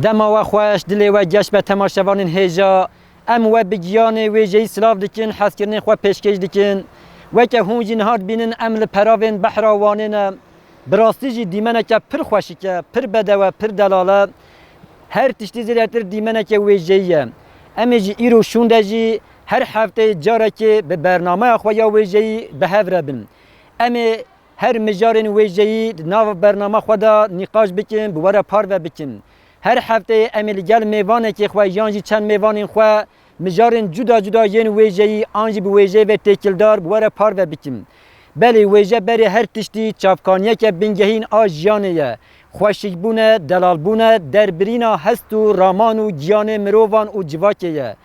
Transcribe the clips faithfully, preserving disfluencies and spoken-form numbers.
Dema we xweş, dilê we geş be temaşevanên hêja. Em we bi giyanê wêjeyî silav dikin, hezkirinên xwe pêşkêş dikin. Weke hûn jî niha dibînin, em li peravên behra Wanê ne. Bi rastî jî dîmeneke pir xweşik e, pir bedew e, pir delal e. Her tiştî zêdetir dîmeneke wêjeyî ye. Em ê ji îro şûnde jî her hefteyê carekê bi bernameya xwe ya wêjeyî bi hev re bin. Em ê her mijarên wêjeyî di nav bernama xwe de nîqaş bikin, bi we re parve bikin. Her hefteyê em ê li gel mêvanekê xwe yan jî çend mêvanên xwe mijarên cuda cuda yên wêjeyî an jî bi wêjeyê ve têkildar bi we re parve bikin. Belê wêje berê her tiştî çavkaniyeke bingehîn a jiyanê ye. Xweşikbûn e, delalbûn e, derbirîna hest û raman û giyanê mirovan û civakê ye.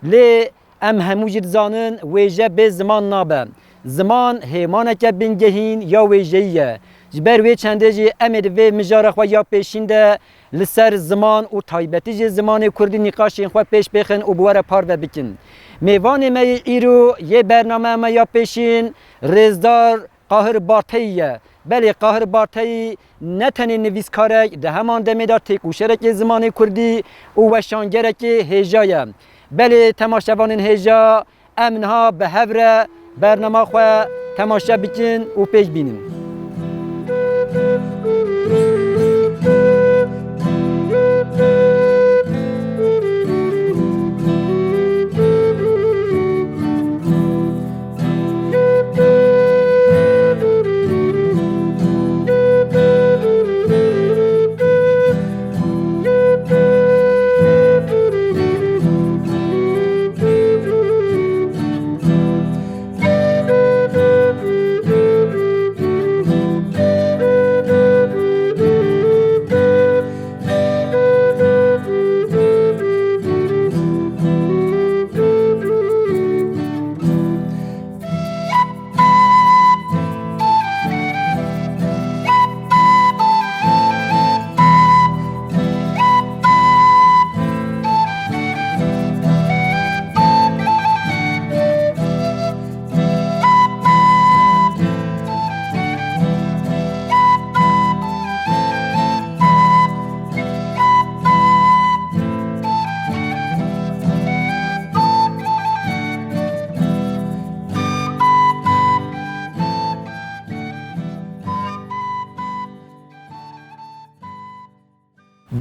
Lê em hemû jî dizanin wêje bê ziman nabe. Ziman hêmaneke bingehîn ya wêjeyî ye. Ji ber wê çendê jî em ê di vê mijara xwe ya pêşîn de li ser ziman û taybetî jî zimanê kurdî nîqaşên xwe pêş bêxin û bi we re parve bikin. Mêvanê me yê îro yê bernameya me ya pêşîn Rêzdar Qahir Bateyî ye. Belê Qahir Bateyî ne tenê nivîskarek, di heman demê de têkoşerekê zimanê kurdî û weşangerekê hêja ye. Belê temaşevanên hêja, em niha bi hev re bernama xwe temaşe bikin û pêş bînin.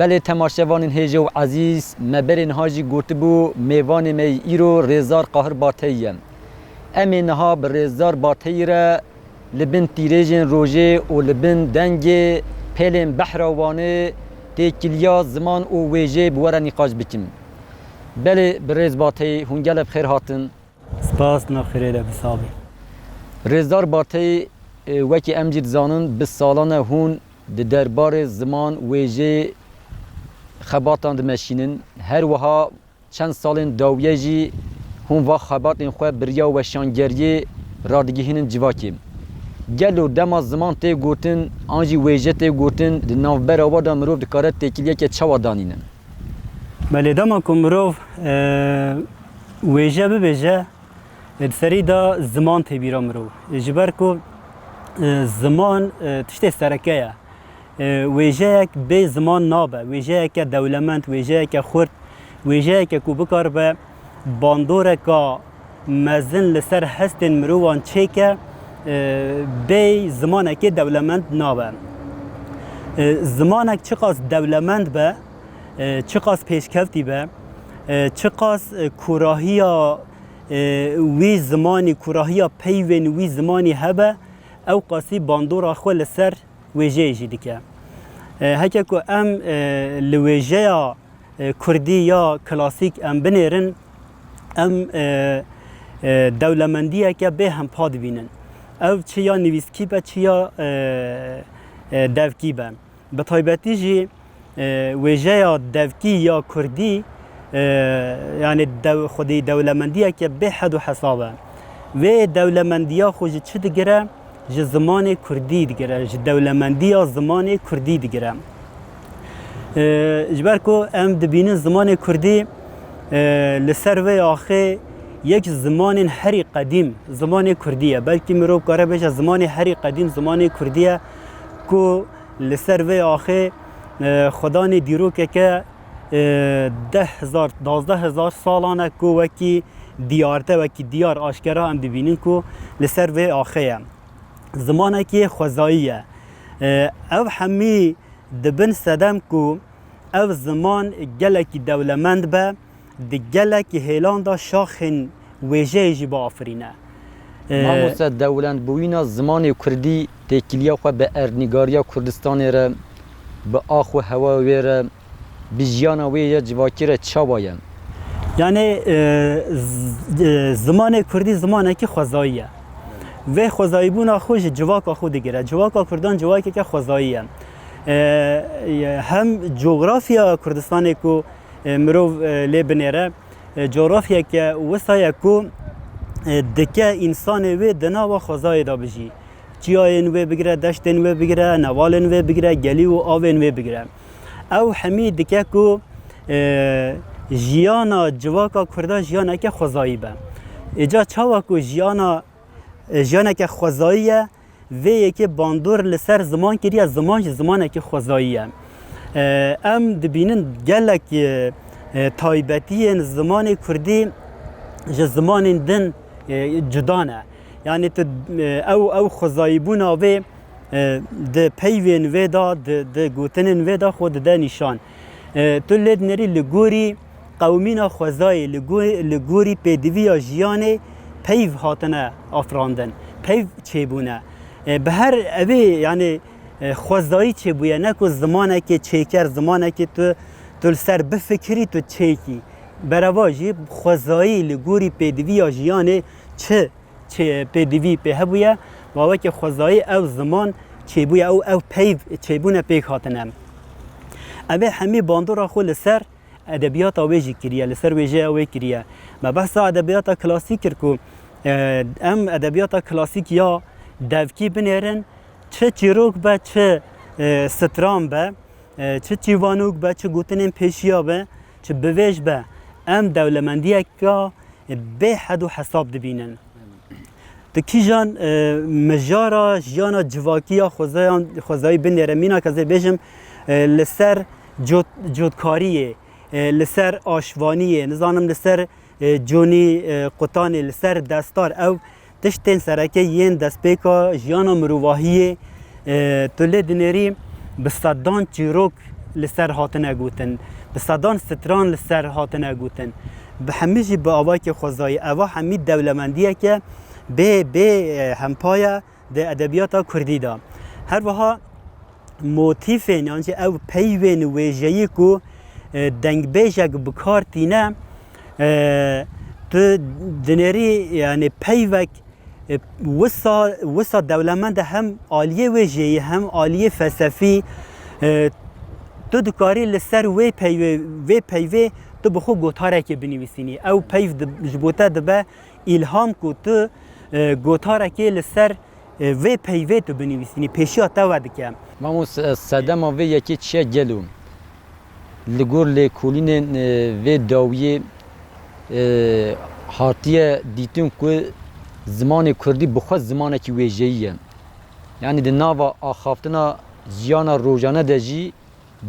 Belê temaşevanên hêje û ezîz, me berê niha jî gotibû, mêvanê me yî îro Rêzdar Qahir Bateyî ye. Em ê niha bi Rêzdar Bateyî re li bin tîrêjên rojê û li bin dengê pêlên behra Wanê têkiliya ziman û wêjeyê bi we re nîqaş bikin. Belê birêz Bateyî, hûn gelek bi xêr hatin. Spas, nexêrê de bi sabî. Rêzdar Bateyî, e, wekî em jî dizanin, bi salan e hûn di derbarê ziman, wêjê xebatan dimeşînin. Her wiha çend salên dawiye jî hûn va xebatên xwe bi riya weşangeriyê radigihînin civakê. Gelo dema ziman tê gotin, an jî wêje tê gotin, di navbera we de mirov dikare têkiliyeke çawa danîne? Belê, dema ku mirov, e, wêje bibêje, e, di serî de ziman tê bîra mirov. E, ji ber ku, e, ziman, e, tiştê sereke ye. E, wêjeyek bê ziman nabe. Wêjeyeke dewlemend, wêjeyeke xurt, wêjeyeke ku bikaribe bandoreka mezin li ser hestên mirovan çêke, e, bê zimanekê dewlemend nabe. E, zimanek çiqas dewlemend be, e, çiqas pêşkevtî be, e, çiqas, e, kûrahiya, e, wî zimanî, kûrahiya peyvên wî zimanî hebe, ew qasî bandora xwe li ser wêjeyê jî dike. E, heke ku em, e, li wêjeya, e, kurdî ya klasîk em binêrin, em, e, e, dewlemendiyeke bê hempa dibînin. Ew çi ya nivîskî be, çi ya, e, e, devkî be. Bi taybetî jî, e, wêjeya devkî ya kurdî, e, yanî dew-, xwedî dewlemendiyeke bê hed û hesab e. Vê dewlemendiya xwe ji çi digire? Ji zimanê kurdî digire, ji dewlemendiya zimanê kurdî digire. E, ji ber ku em dibînin zimanê kurdî, e, li ser vê axê yek ji zimanên herî qedîm zimanê kurdî ye. Belkî mirov kare bêje zimanê herî qedîm zimanê kurdî ye ku li ser vê axê, e, xwedanê dîrokeke e, deh hezar, dazdeh hezar salan e ku wekî diyarte, wekî diyar aşkera em dibînin ku li ser vê axê ye. Zimanekî xwezayî ye. E, ev hemî dibin sedem ku ev ziman gelekî dewlemend be, di gelekî hêlan de şaxên wêjeyê jî biafirîne. E, Mamoste, dewlendbûyîna zimanê kurdî têkiliya xwe bi erdnîgariya Kurdistanê re, bi ax û hewa wê re, bi jiyana wê ya civakî re çawa ye? Yanî, e, z-, e, zimanê kurdî zimanekî xwezayî ye. Vê xwezayîbûna xwe ji civaka xwe digire. Civaka kurdan civakeke xwezayî ye. E, e, hem cografya Kurdistanê ku, e, mirov, e, lê binêre, e, cografyeke wisa ye ku, e, dike însanê wê di nava xwezayê de bijî. Çiyayên wê bigire, deştên wê bigire, nevalên wê bigire, gelî û avên wê bigire. Ew hemî dike ku, e, jiyana civaka kurda jiyaneke xwezayî be. Îca çawa ku jiyana, e, jiyaneke xwezayî ye, vê yekê bandor li ser ziman kiriye, ziman jî zimanekî xwezayî ye. E, em dibînin gelek, e, e, taybetiyên zimanê kurdî ji zimanên din, e, cuda ne. Yanî tu, e, ew, ew xwezayîbûna vê, e, di peyvên vê de, di, di gotinên vê de xwe dide nîşan. E, tu lê dinêrî li gorî qewimîna xwezayê, li go-, li gorî pêdiviya jiyanê peyv hatine afirandin, peyv çêbûne. E, bi her evê, yanî, e, xwezayî çêbûye, ne ku zimanekê çêker, zimanekê tu, tu li ser bifikirî, tu çêkî. Bereva jî xwezayî li gorî pêdiviya jiyanê çi çê-, pêdivî pê hebûye, ma weke xwezayî ew ziman çêbûye, ew, ew peyv çêbûne pêk hatine. Em ê hemî bandora xwe li ser edebiyata wê jî kiriye, li ser wêjeya wê kiriye. Me behsa edebiyata klasîk kir ku, e, em edebiyata klasîk ya devkî binêrin, çi çîrok be, çi, e, stran be, e, çi çîvanok be, çi gotinên pêşiya be, çi bivêj be, em dewlemendiyeka bê hed û hesab dibînin. Tu kîjan, e, mijara jiyana civakî ya xwezayan, xwezayî binêre, mînak ez ê bêjim, e, li ser cot-, cotkariyê, e, li ser aşvaniyê, nizanim li ser, e, conî, e, qutanê, li ser destar, ew tiştên sereke yên destpêka jiyana mirovahiyê, e, tu lê dinêrî bi sedan çîrok li ser hatine gotin, bi sedan stran li ser hatine gotin. Bi hemî jî bi avakê xwezayî, eva hemî dewlemendiyeke bê, bê, e, hempa ye di edebiyata kurdî de. Her wiha motîfên, yan jî ew peyvên wêjeyî ku, e, dengbêjek bi kar tîne, e, tu dinêrî, yanî peyvek, e, wisa, wisa dewlemend e, hem aliyê wêjeyî, hem aliyê felsefî, e, tu dikarî li ser wê peyvê, vê peyvê tu bi xwe gotarekê binivîsînî. Ew peyv di-, ji bo te dibe îlham ku tu, e, gotarekê li ser, e, vê peyvê tu binivîsînî, pêşiya te vedike. Mamos, e, sedema vê yekê çi ye gelo? Li gor lêkolînên, e, vê dawiyê, e, hatiye dîtin ku zimanê kurdî bi xwe zimanekî wêjeyî ye. Yanî di nava axaftina jiyana rojane de jî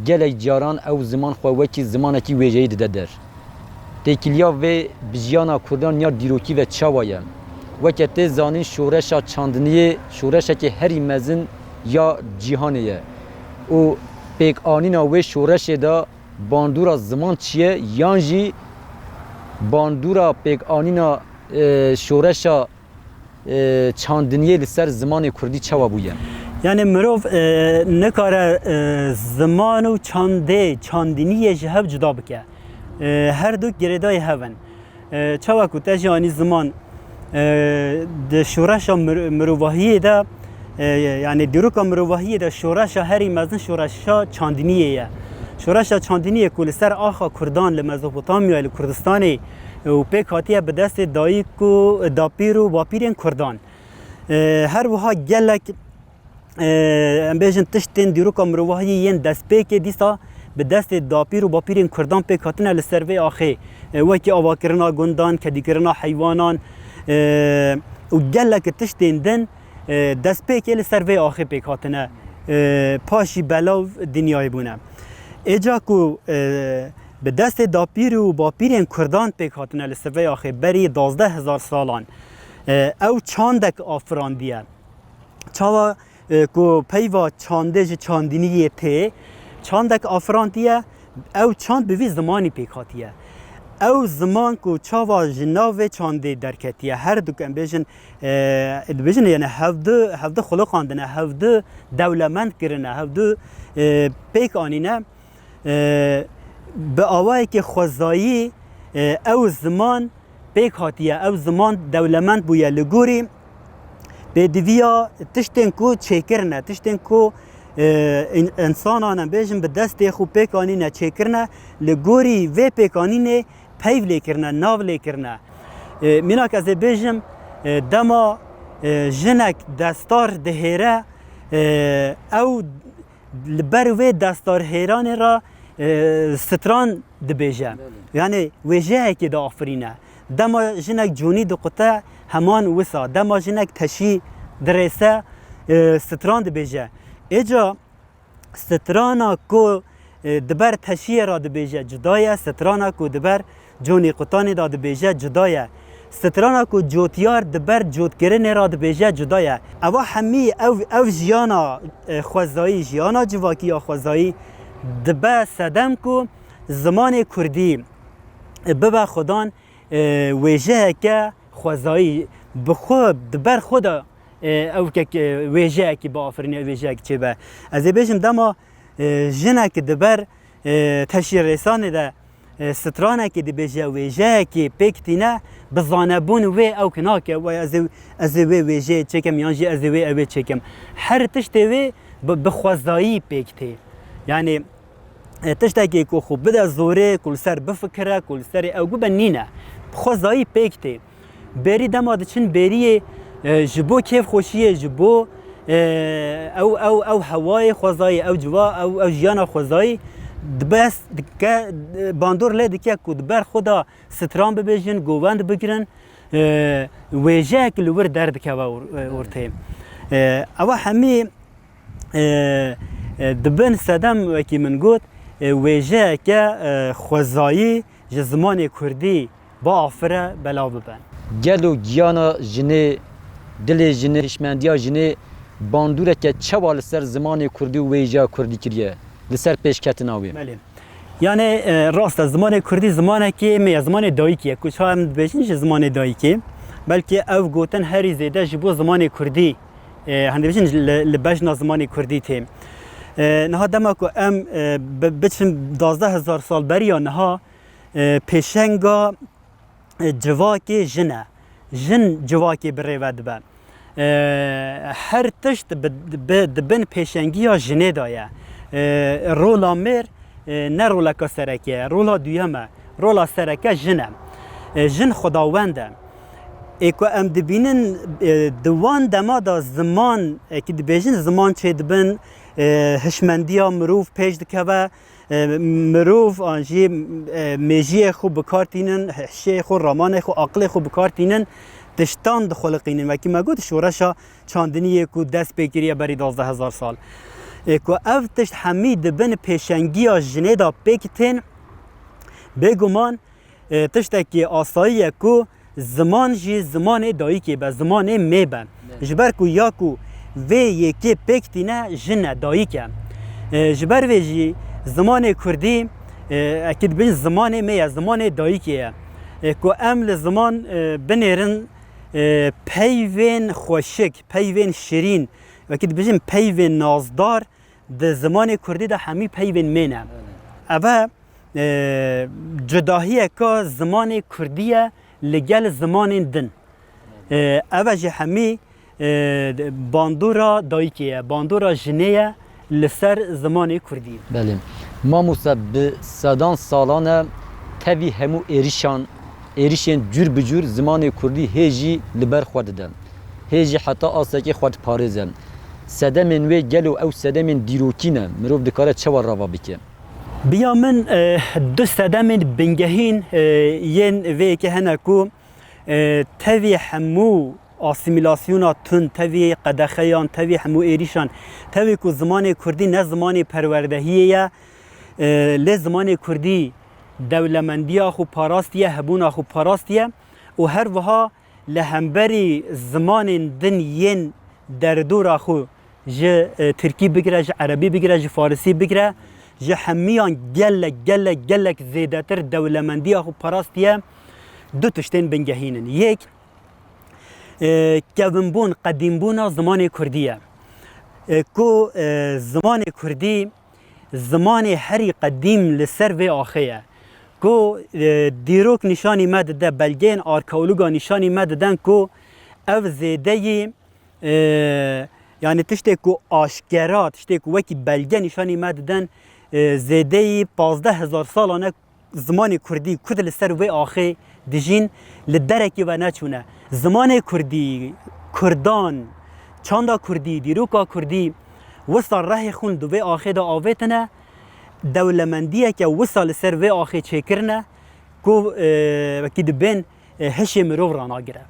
gelek caran ew ziman xwe wekî zimanekî wêjeyî dide der. Têkiliya vê bi jiyana kurdan ya dîrokî ve çawa ye? Weke tê zanîn, şoreşa çandiniyê şoreşekê herî mezin ya cîhanê ye û pêkanîna wê şoreşê de bandora ziman çi ye, yan jî bandora pêkanîna, e, şoreşa, e, çandiniyê li ser zimanê kurdî çawa bûye? Yanî mirov, e, nikare, e, ziman û çandê, çandiniyê ji hev cuda bike. E, her du girêdayî hev in. E, çawa ku te jî anî ziman, e, di şoreşa mir-, mirovahiyê de, e, yanî dîroka mirovahiyê de şoreşa herî mezin şoreşa çandiniyê ye. Şoreşa çandiniyê ku li ser axa kurdan li Mezopotamyayê, li Kurdistanê, e, û pêk hatiye bi destê dayik û dapîr û bapîrên kurdan. E, her wiha gelek, e, em bêjin tiştên dîroka mirovahiyê yên destpêkê dîsa bi destê dapîr û bapîrên kurdan pêk hatine li ser vê axê. E, wekî avakirina gundan, kedîkirina heywanan, e, û gelek tiştên din, e, destpêkê li ser vê axê pêk hatine. E, paşî belav dinyayê bûne. Êca ku, e, Bi destê dapîr û bapîrên Kurdan pêk hatine li Siveyaxê berî duwazdeh hezar salan. E, ew çandek afirandiye. Çawa, e, ku peyva çandê ji çandiniyê tê, çandek afirandiye, ew çand bi vî zimanî pêk hatiye. Ew ziman ku çawa ji nav vê çandê derketiye, her du, em bêjin, e, dibêjin, yani hevdu, hevdu xuluqandine, hevdu dewlemend kirine, hevdu, e, pêk anîne. E, bi awayekî xwezayî, e, ew ziman pêk hatiye, ew ziman dewlemend bûye li gorî pêdiviya tiştên ku çêkirine, tiştên ku, e, în-, însanan, em bêjin, bi destê xwe pêk anîne, çêkirine, li gorî vê pêkanînê peyv lê kirine, nav lê kirine. E, mînak ez ê bêjim, e, dema, e, jinek destar dihêre, e, ew li ber wê destarhêranê re, e, stran dibêje. Belê. Yani wêjeyekê diafirîne. Dema jinek cûnî diqute heman wisa. Dema jinek teşî dirêse, e, stran dibêje. Êca strana ku, e, di ber teşiyê re dibêje cuda ye, strana ku di ber cûnî qutanê de dibêje cuda ye. Strana ku cotyar di ber cotkirinê re dibêje cuda ye. Eva hemî ev, ev jiyana, e, xwezayî, jiyana civakî ya xwezayî dibe sedem ku zimanê kurdî, e, bibe xwedan, e, wêjeyeke xwezayî, bi xwe, di ber xwe de, e, ew kek, e, wêjeyekî biafirîne, wêjeyek çêbe. Ez ê bêjim dema, e, jinek di ber, e, teşîrêsanê de, e, stranekê dibêje, wêjeyekê pêk tîne, bi zanebûn wê ew ki nake, "Wey ez ê, ez ê wê wêjeyê çêkim yan jî ez ê wê ewê çêkim." Her tiştê wê bi, bi xwezayî pêk tê. Yani, e, tiştekê ku xwe bide zorê, ku li ser bifikire, ku li serê ew bibe, nîne. Bi xwezayî pêk tê. Bêrî dema diçin bêriyê, e, ji bo kêfxweşiyê, ji bo, e, ew, ew, ew hewayê xwezayî, ew civa, ew, ew jiyana xwezayî, dibes, dike, e, bandor lê dike ku di ber xwe de stran bibêjin, govend bigirin, e, wêjeyek li wir derdikeve or-, e, ortê. E, ewa hemî, e, e, di bin sedem, wekî min got, e, wêjeyeke, e, xwezayî ji zimanê kurdî biafire, belav bibe. Gelo giyana jinê, dilê jinê, hişmendiya jinê bandoreke çawa li ser zimanê kurdî û wêjeya kurdî kiriye, li ser pêşketina wê? Belê. Yani, e, rast e, zimanê kurdî zimanekê me ye, zimanê dayikê ye. Ku çawa em dibêjin ji zimanê dayikê, belkî ev gotin herî zêde ji bo zimanê kurdî, e, hindê bêjin li, li bejna zimanê kurdî tê. E, niha dema ku em, e, bi-, biçin duwazdeh hezar sal beriya niha, e, pêşenga, e, civakê jin e. Jin civakê bi rê ve dibe. E, her tişt bi, bi, di bin pêşengiya jinê de ye. E, rola mêr, e, ne roleka sereke ye, rola duyem e. Rola sereke jin e. E, jin xwedawend e. Ê ku em dibînin, e, di wan dema de ziman, e, ki dibêjin ziman çêdibin, e, hişmendiya mirov pêş dikeve, e, mirov an jî, e, mêjiyê xwe bi kar tînin, hişê xwe, ramanê xwe, aqilê xwe bi kar tînin, tiştan dixuliqînin. Wekî me got, şoreşa çandiniyê ku dest pê kiriye berî duwazdeh hezar sal. E, ku ev tişt hemî di bin pêşengiya jinê de pêk tên, bêguman, e, tiştekî asayî ye ku ziman jî zimanê dayikê be, zimanê mê be. Belê. Ji ber ku ya ku vê yekê pêk tîne jin e, dayik e. E, ji ber vê jî zimanê kurdî, e, ekî dibêjin zimanê me ye, zimanê dayikê ye. E, ku em li ziman, e, binêrin, e, peyvên xweşik, peyvên şirîn, wekî dibêjin peyvên nazdar, di zimanê kurdî de hemî peyvên mê ne. Belê. Eve, e, cudahiyeka zimanê kurdî ye li gel zimanên din. E, eve jî hemî, e, bandora dayikê ye, bandora jinê ye li ser zimanê kurdî. Belê. Mamoste, bi sedan salan e tevî hemû êrişan, êrişên cûr bi cûr zimanê kurdî hê jî li ber xwe dide. Hê jî heta astekê xwe diparêze. Sedemên wê gelo ew sedemên dîrokî ne? Mirov dikare çawa rava bike? Biya min, e, du sedemên bingehîn, e, yên vê yekê hene ku, e, tevî hemû asîmîlasyona tund, tevî qedexeyan, tevî hemû êrîşan, tevî ku zimanê kurdî ne zimanê perwerdehiyê ye, e, lê zimanê kurdî dewlemendiya xwe parastiye, hebûna xwe parastiye û her wiha li hemberî zimanên din yên derdora xwe ji, e, tirkî bigire, ji erebî bigire, ji farisî bigire, ji hemiyan gelek, gelek, gelek zêdetir dewlemendiya xwe parastiye du tiştên bingehîn in. Yek, e, kevinbûn, qedîmbûna zimanê kurdî ye. E, ku, e, zimanê kurdî zimanê herî qedîm li ser vê axê ye. Ku, e, dîrok nîşanî me dide, belgeyên arkeolûga nîşanî me didin ku ev zêdeyî, e, yanî tiştê ku aşkera, tiştê ku wekî belge nîşanî me didin, e, zêdeyî pazdeh hezar salan e zimanê kurdî, kurd li ser vê axê dijîn, li derekî ve neçûne. Zimanê kurdî, kurdan, çanda kurdî, dîroka kurdî wisa rehê xwe di vê axê de avêtine, dewlemendiyeke wisa li ser vê axê çêkirine ku, e, wekî dibên, e, hişê mirov ranagire.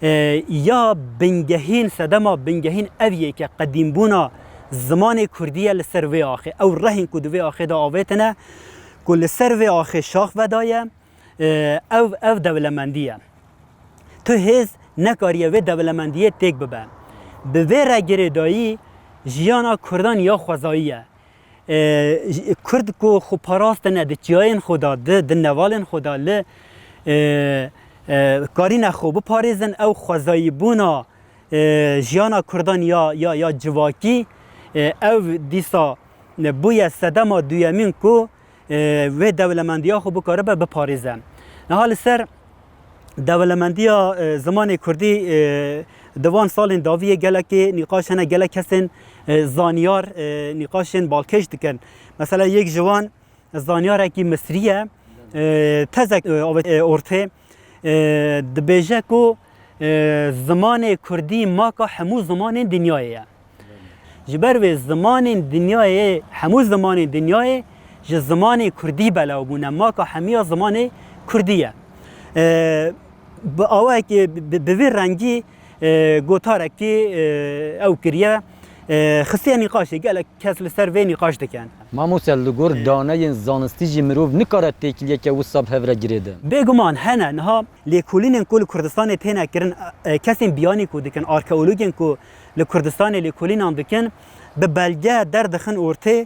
E, ya bingehîn, sedema bingehîn ev yê ke qedîmbûna zimanê kurdî ye li ser vê axê. Ew rehên ku di vê axê de avêtine, ku li ser vê axê şax vedaye, e, ev, ev dewlemendî ye. Tu hêz nekariye vê dewlemendiyê têk bibe. Bi vê re girêdayî jiyana kurdan ya xwezayî ye. E, j-, kurd ku xwe parastine di çiyayên xwe de, di, di nevalên xwe de li, e, e, karîne xwe biparêzin, ew xwezayîbûna, e, jiyana kurdan ya, ya, ya civakî, e, ew dîsa bûye sedema duyemîn ku, e, vê dewlemendiya xwe bikaribe biparêze. Niha li ser dewlemendiya, e, zimanê kurdî, e, di van salên dawiyê gelekê nîqaş hene, gelek kesên, e, zanyar, e, nîqaşên balkêş dikin. Mesela yek ji wan zanyarekî Misrî ye, e, tezek, e, avêt, e, ortê, e, dibêje ku, e, zimanê kurdî maka hemû zimanên dinyayê ye. Ji ber vê zimanên dinyayê, hemû zimanên dinyayê ji zimanê kurdî belav bûne. Maka hemiya zimanê kurdî ye. E, bi awayekî, bi, bi vî rengî, e, gotarekî, e, ew kiriye, e, xistiye nîqaşê. Gelek kes li ser vê nîqaş dikin. Mamoste, li gor Ê. daneyên zanistî jî mirov nikare têkiliyeke wisa bi hev re girêde. Bêguman hene. Niha lêkolînên ku li Kurdistanê têne kirin, e, kesên biyanî ku dikin, arkeologên ku li Kurdistanê lêkolînan dikin, bi belge derdixin ortê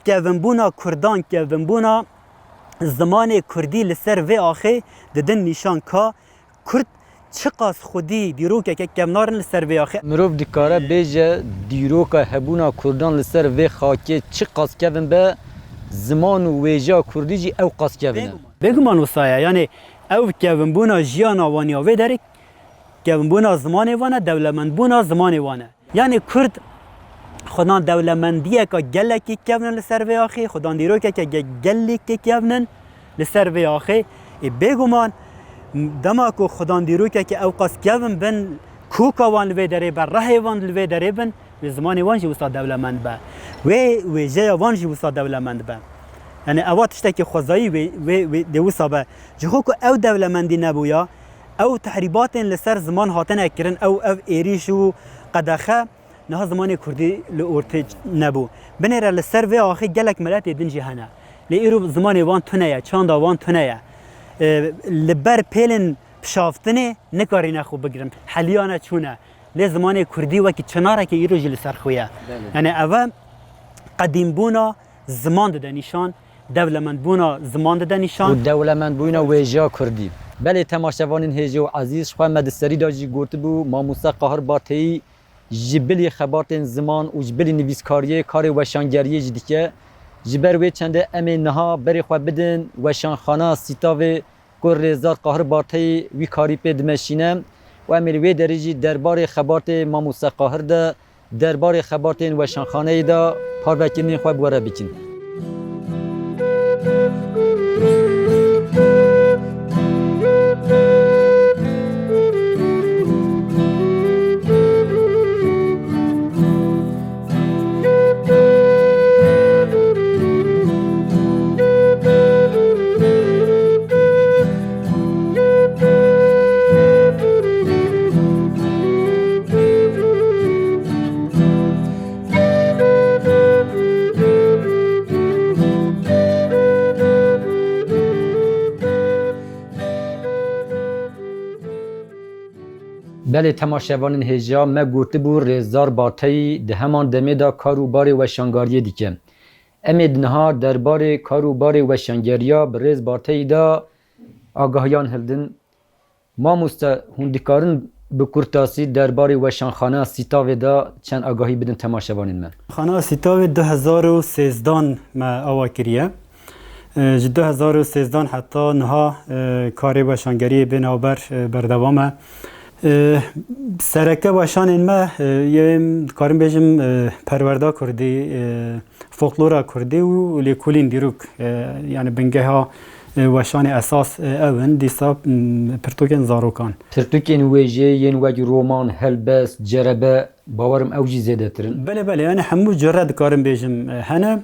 kevinbûna kurdan, kevinbûna zimanê kurdî li ser vê axê didin nîşan ka kurd çiqas xwedî dîrokeke kevnar in li ser vê axê. Mirov dikare bêje dîroka hebûna kurdan li ser vê xakê çiqas kevin be, ziman û wêjeya kurdî jî ew qas kevin e. Bêguman. Bêguman wisa ye. Yanî ew kevinbûna jiyana wan ya vê derê, kevinbûna zimanê wan e, dewlemendbûna zimanê wan e. Yanî kurd xwedan dewlemendiyeke gelekî kevn in li ser vê axê, xwedan dîrokeke ge-, gelekî kevn in li ser vê axê. Ê, bêguman dema ku xwedan dîrokeke ewqas kevn bin, koka wan li vê derê be, rehê wan li vê derê bin, wê zimanê wan jî wisa dewlemend be. Wê wêjeya wan jî wisa dewlemend be. Yanî ewa tiştekî xwezayî wê, wê, wê dê wisa be. Ji xwe ku ew dewlemendî nebûya, ew tehrîbatên li ser ziman hatine kirin, ew, ev êrîş û qedexe niha zimanê kurdî li ortê nebû. Binêre li ser vê axê gelek miletê din jî hene. Lê îro zimanê wan tune ye, çanda wan tune ye. E, li ber pêlên pişaftinê nikarîne xwe bigirin. Heliyane çûne. Lê zimanê kurdî wekî çinarekê îro jî li ser xwe ye. Belê. Yanî eve qedîmbûna ziman dide nîşan, dewlemendbûna ziman dide nîşan. Û dewlemendbûna wêjeya kurdî. Belê temaşevanên hêjî û ezîz, ji xwe me di serî de jî gotibû, mamoste Qahir Bateyî ji bilî xebatên ziman û ji bilî nivîskariyê karê weşangeriyê jî dike. Ji ber wê çendê em ê niha berê xwe bidin weşanxana Sîtavê ku rêzdar Qahir Bateyî wî karî pê dimeşîne û em ê li wê derê jî derbarê xebatê mamoste Qahir de, derbarê xebatên weşanxaneyê de parvekirinên xwe bi we re bikin. Belê temaşevanên hêja, me gotibû Rêzdar Bateyî di heman demê de kar û barê weşangariyê dike. Em ê di niha derbarê kar û barê weşangeriya bi Rêz Bateyî de agahiyan hildin. Mamoste, hûn dikarin bi kurtasî derbarê weşanxaneya Sîtavê de çend agahî bidin temaşevanên me? Xaneya Sîtavê du hezar û sêzdan me awa kiriye. E, ji du hezar û sêzdan heta niha, e, karê weşangeriyê bê navber, e, berdewam e. E, sereke weşanên me, e, yên dikarim bêjim, e, perwerda kurdî, e, folklora kurdî û lêkolîn dîrok, e, yani bingeha, e, weşanê esas, e, ew in, dîsa, m, pirtûkên zarokan. Pirtûkên wêjeyê yên wek roman, helbest, cerebe, bawerim ew jî zêdetir in. Belê, belê, yani hemû cure dikarim bêjim, e, hene.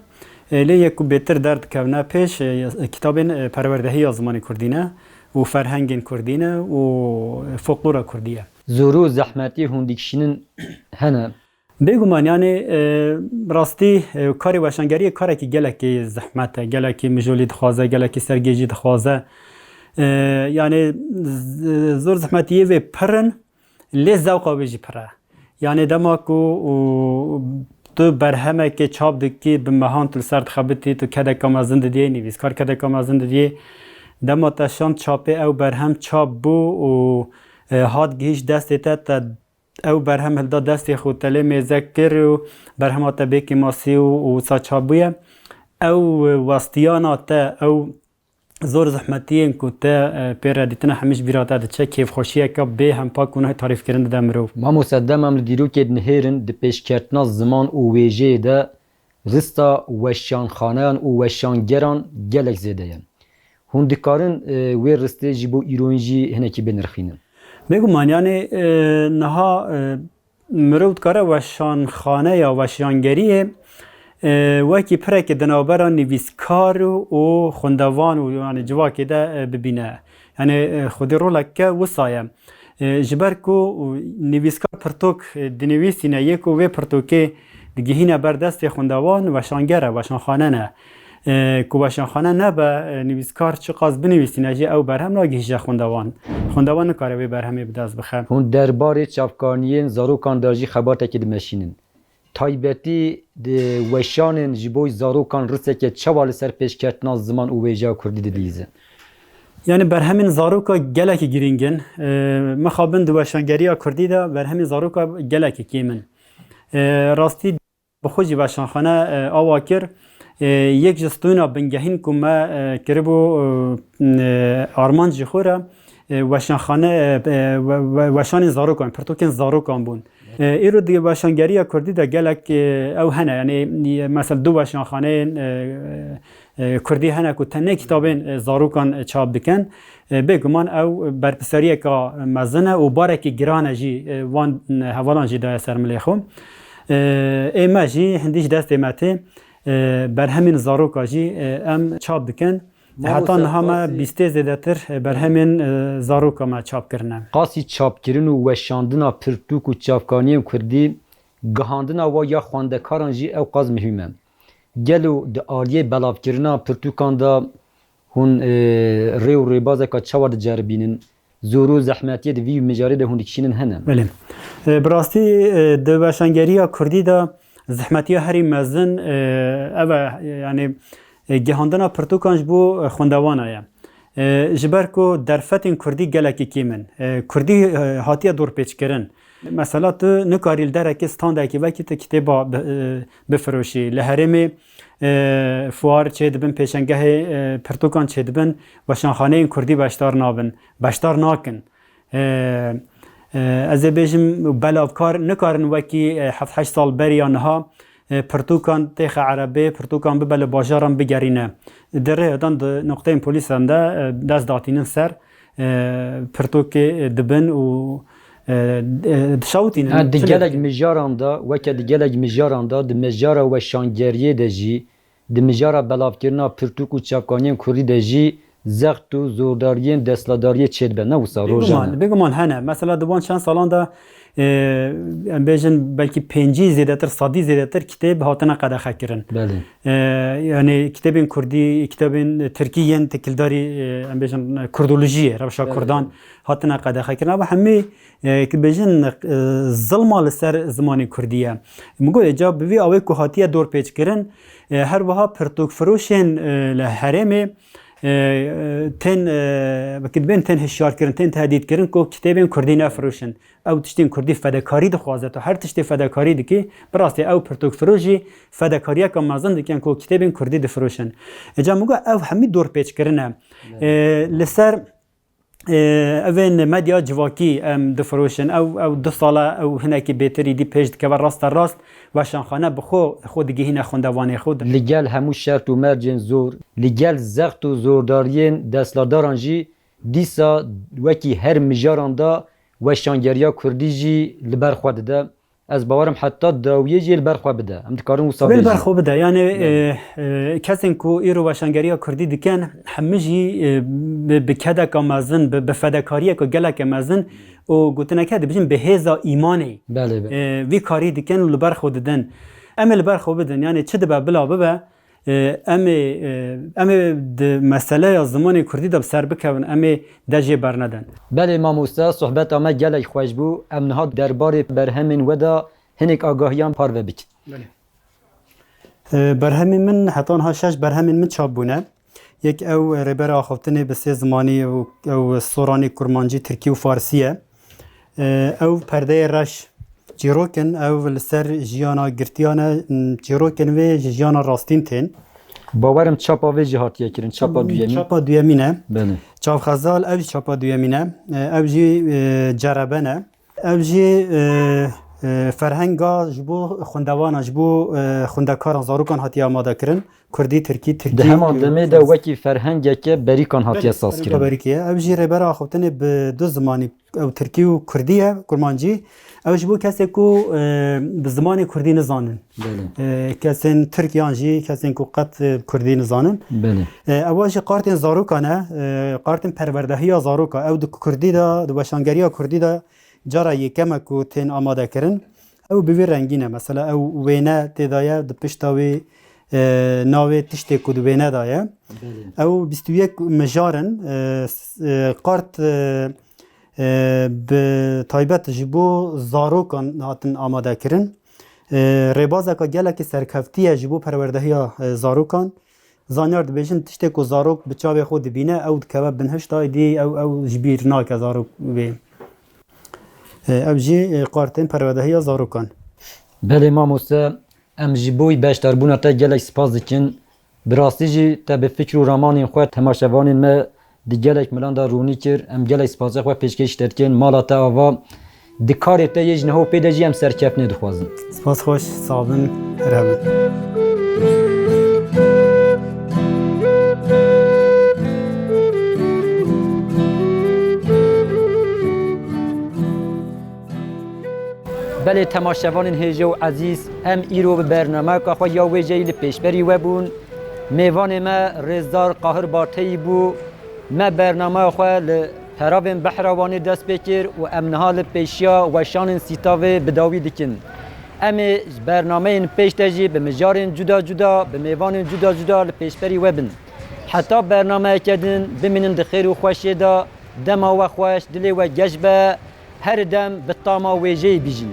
E, lê yek ku bêtir derdikevne pêş, e, kitabên, e, perwerdehiya zimanê kurdî ne û ferhengên kurdî ne û folklora kurdî ye. Zor û zehmetiyê hûn dikişînin hene. Bêguman, yani, e, rastî, e, karê weşangeriyê karekî gelekî zehmet e, gelekî mijolî dixwaze, gelekî sergêjî dixwaze. E, yani, z-, zor zehmetiyê vê pir in, lê zewqa wê jî pir e. Yani, dema ku, û, tu berhemekê çap dikî, bi mehan tu li ser dixebitî, tu kedeka mezin didiyê, nivîskar kedeka mezin didiyê. Dema te şand çapê ew berhem çap bû û, e, hat gihîşt destê te, te ew berhem hilda destê xwe, te lê mêze kir û berhema te bê kêmasî û, û wisa çap bûye. Ew westiyana te, ew zor zehmetiyên ku te, e, pê re dîtine hemî ji bîra te diçe, kêfxweşiyeke bê hempa ku nahê tarîfkirin dide mirov. Mamoste, dema em li dîrokê dinihêrin, di pêşketina ziman û wêjeyê de rista weşanxaneyan û weşangeran gelek zêde ye. Hûn dikarin, e, wê ristê ji bo îroyîn jî hinekî binirxînin? Bêguman, yani, e, niha, e, mirov dikare weşanxane ya weşangeriyê, e, wekî pirekê di navbera nivîskar û xwendevan û, yani, civakê de, e, bibîne. Yani, e, xwedî roleke wisa ye. E, ji ber ku nivîskar pirtûk, e, dinivîsîne, yê ku vê pirtûkê digihîne ber destê xwendevan, weşanger e, weşanxane ne. E, ku weşanxane nebe, e, nivîskar çiqas binivîsîne jî ew berhem nagihîje xwendevan. Xwendevan nikare vê berhemê bi dest bixe. Hûn derbarê çavkaniyên zarokan de jî xebatekê dimeşînin. Taybetî di weşanên ji bo zarokan riseke çawa li ser pêşketina ziman û wêjeya kurdî didihîzin? Yani berhemên zaroka gelekî girîng in. E, mixabin di weşangeriya kurdî de berhemên zaroka gelekî kêm in. E, rastî bi xwe jî weşanxane, e, awa kir. E, yek ji stûna bingehîn ku me, e, kiribû, e, e, armanc ji xwe re, e, weşanxane, e, e, we-, we-, weşanên zarokan, pirtûkên zarokan bûn. E, îro di weşangeriya kurdî de gelek, e, ew hene, yani, e, mesela du weşanxaneyên, e, e, kurdî hene ku tenê kitabên, e, zarokan, e, çap dikin. E, bêguman ew berpirsiyariyeke mezin e û barekî giran e jî, e, wan, e, hevalan jî daye ser milê xwe. E, ê me jî hindî ji destê me tê, e, berhemên zaroka jî, e, em çap dikin. Heta niha me bîstê zêdetir, e, berhemên, e, zaroka me çap kirine. Qasî çapkirin û weşandina pirtûk û çavkaniyên kurdî, gihandina wa ya xwendekaran jî ew qas muhîm e. Gelo di aliyê belavkirina pirtûkan de hûn, e, rê û rêbazeka çawa diceribînin? Zor û zehmetiyê di vî mijarê de hûn dikişînin hene? Belê. E, bi rastî, e, di weşangeriya kurdî de zehmetiya herî mezin, e, ev e, yani, e, gihandina pirtûkan ji bo, e, xwendewana ye. E, ji ber ku derfetên kurdî gelekî kêm in. E, kurdî, e, hatiye dorpêçkirin. Mesela tu nikarî li derekê standekî vekî tu kitêba bi-, e, bifiroşî. Li herêmê, e, fuar çêdibin, pêşengehê, e, pirtûkan çêdibin, weşanxaneyên kurdî beşdar nabin, beşdar nakin. E, e, ez ê bêjim, belavkar nikarin wekî, e, heft heşt sal berî ya niha, e, pirtûkan têxe erebê, pirtûkan bibe li bajaran bigerîne. Di rêhedan di noqteyên polîsan de, e, dest datînin ser, e, pirtûkê, e, dibin û, e, e, dişawitînin. Ha, di gelek mijaran de, weke di gelek mijaran de, di mijara weşangeriyê de jî, di mijara belavkirina pirtûk û çavkaniyên kurdî de jî zext û zordariyên desthilatdariyê çêdibe, ne wisa rojane? Bêguman, bêguman hene. Mesela di wan çend salan de, e, em bêjin belkî pêncî zêdetir, sedî zêdetir kitêb hatine qedexe kirin. Belê. E, yani kitêbên kurdî, kitêbên tirkî yên tekildarî, e, em bêjin kurdolojiyê, rewşa Belê. kurdan hatine qedexe kirin. Ama hemî, e, ki bêjin, e, zilma li ser zimanê kurdî ye. Min got, êca bi vî awê ku hatiye dorpêç kirin, e, her wiha pirtûkfiroşên, e, li herêmê, e, e, tên, e, wekî dibên tên hişyar kirin, tên tehdît kirin ku kitêbên kurdî nefiroşin. Ew tiştên kurdî fedekarî dixwaze. Tu her tiştê fedekarî dikî, bi rastî ew pirtûkfiroş jî fedekariyeke mezin dikin ku kitêbên kurdî difiroşin. Êca min got, ev hemî dorpêç kirine. E, li ser, e, evên medya civakî em difiroşin. Ew, ew du sala ew hinekî bêtir îdî pêş dikeve raste rast weşanxane bi xwe, xwe digihîne xwendevanê xwe. Li gel hemû şert û mercên zor, li gel zext û zordariyên desthilatdaran jî dîsa wekî her mijaran de weşangeriya kurdî jî li ber xwe dide. Ez bawerim heta dawiyê jî li ber xwe bide. Em dikarin wisa Wê li ber bêjin. xwe bide. Yani, Belê. e, e, kesên ku îro weşangeriya kurdî dikin, hemû jî, e, bi, bi kedeka mezin, bi, bi fedekariyeke geleke mezin û gotineke dibêjin bi hêza îmanê, Belê, belê. e, vî karî dikin û li ber xwe didin. Em ê li ber xwe bidin. Yani çi dibe bila bibe, e, em ê, e, em ê di meseleya zimanê kurdî de bi ser bikevin, em ê dest jê bernedin. Belê mamoste, sohbeta me gelek xweş bû. Em niha derbarê berhemên we de hinek agahiyan parve bikin. Belê. E, berhemên min, heta niha şeş berhemên min çap bûne. Yek ew Rêbera Axaftinê bi sê zimanî û ew soranî kurmancî, tirkî û farsî ye. E, ew Perdeyê Reş çîrok in, ew li ser jiyana girtiyan e, çîrokên wê ji jiyana rastîn tên. Bawerim çapa vê jî hatiye kirin, çapa duyemîn. Çapa duyemîn e. Belê. Çavxezal, ew jî çapa duyemîn e. E, ew jî, e, cerebe ne. Ev jî, e, e, ferhenga ji bo xwendevana, ji bo, e, xwendekaran, zarokan hatiye amade kirin. Kurdî, tirkî, tirkî, Di heman e, demê de fars. wekî ferhengeke berîkan hatiye Belê, saz ferhenga kirin. berîkî ye. Ev jî Rêbera Axaftinê bi du zimanî, ew tirkî û kurdî ye, kurmancî. Ew ji bo kesê ku, e, bi zimanê kurdî nizanin. Belê. E, kesên tirk yan jî kesên ku qet, e, kurdî nizanin. Belê. E, ewa jî qartên zarokan e, e, qartên perwerdehiya zaroka. Ew di kurdî de, di weşangeriya kurdî de cara yekem e ku tên amade kirin. Ew bi vî rengî ne. Mesela ew wêne tê de ye, di pişta wî, e, navê tiştê ku di wêne de ye. Belê. Ew bîst û yek mijar in, e, s-, e, qart, e, e, bi taybet ji bo zarokan hatin amade kirin. E, rêbazeke gelekî serkeftî ye ji bo perwerdehiya, e, zarokan. Zanyar dibêjin, tiştê ku zarok bi çavê xwe dibîne, ew dikeve binhişta, êdî ew, ew ji bîr nake zarok wê. E, ev jî, e, qartên perwerdehiya zarokan. Belê mamoste, em ji bo beşdarbûna te gelek spas dikin. Bi rastî jî te bi fikr û ramanên xwe temaşevanên me di gelek milan de rûnî kir. Em gelek spasê xwe pêşkêş te dikin. Mala te ava. Di karê te yê ji niha û pê de jî em serkeftinê dixwazin. Spas xweş, sax bin, her hebin. Belê temaşevanên hêje û ezîz, em îro bi bernameyeka xwe ya wêjeyî li pêşberî we bûn. Mêvanê me Rêzdar Qahir Bateyî bû. Me bernameya xwe li peravên Behra Wanê dest pê kir û em niha li pêşiya weşanên Sîtavê bi dawî dikin. Em ê ji bernameyên pêş de jî bi mijarên cuda cuda, bi mêvanên cuda cuda li pêşberî we bin. Heta bernameyeke din, bimînin di xêr û xweşiyê de, dema we xweş, dilê we geş be, her dem bi tama wêjeyê bijîn.